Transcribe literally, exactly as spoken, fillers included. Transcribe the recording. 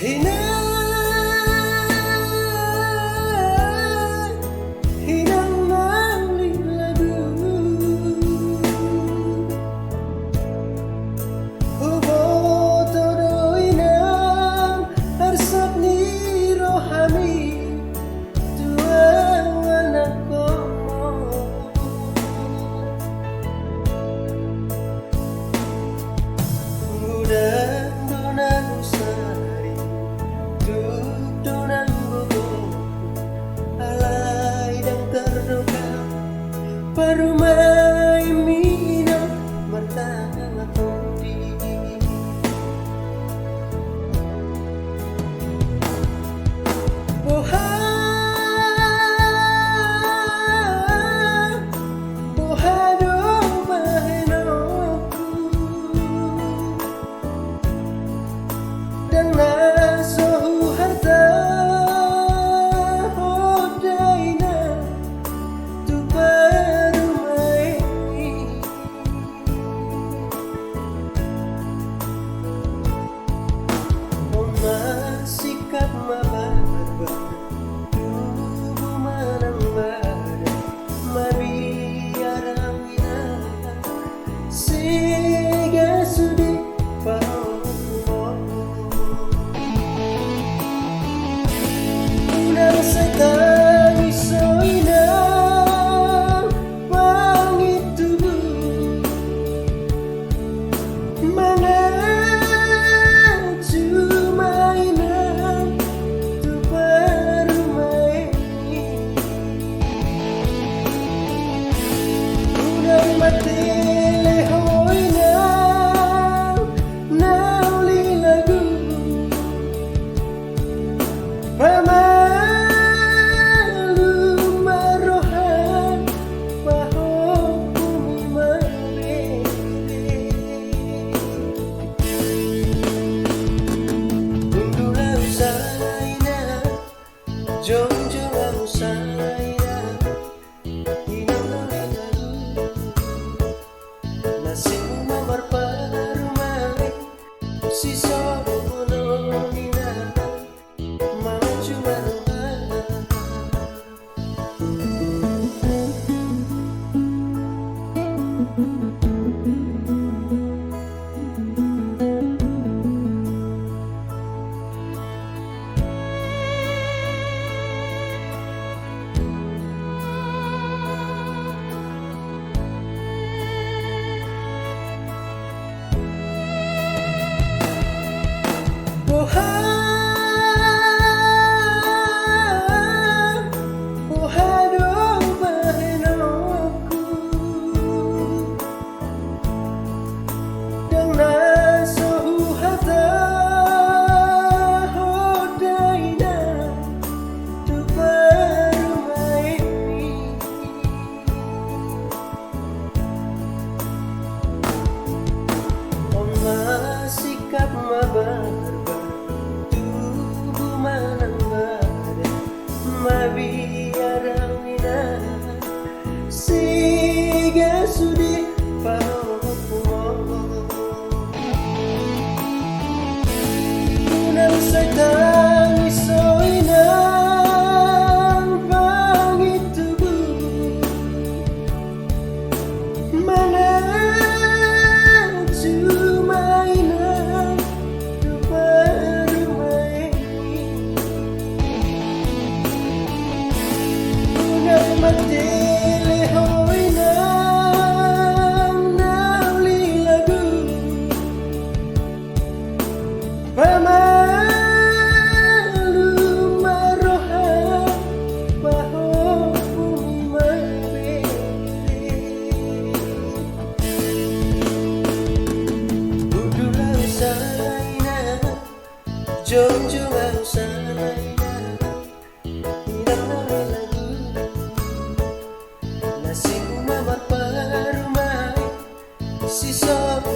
Inang, inang na lalagu. Huboto do inang arsak ni rohami tu anakkonmu. Godang do na husari, tuk do nang gogo, alai ndang tardokak parumaenmi na martangga tondi. Boha, boha do bahenonku, ndang na so huhatahon da inang tu parumaenmi. On ma sikap ma barbar, tubu ma nang badan, mabiar au inang, sega sude pahompu. Unang sai tangis ho inang, pangido tubu. Mangacu ma inang tu parumaenmi. Unang matele ho inang na lalagu. Pamalum ma roha, pahompumi ma bere. Hundul au sahala inang, jongjong au sahala inang. Inang na lalagu, nasibmu ma marparumaen, sisogo bolon inang, mangacu ma roha. Boha, boha do bahenonku, ndang na so huhatahon da inang tu parumaenmi. On ma sikap ma barbar, tubu ma nang badan, mabiar au inang, sega sude pahompu. Unang sai tangis ho inang, pangido tubu. Mangacu ma inang tu parumaenmi. Unang matele ho inang na lalagu. Pamalum ma roha, pahompumi ma bere. Hundul au sahala inang, jongjong au sahala inang. Inang na lalagu, Sisap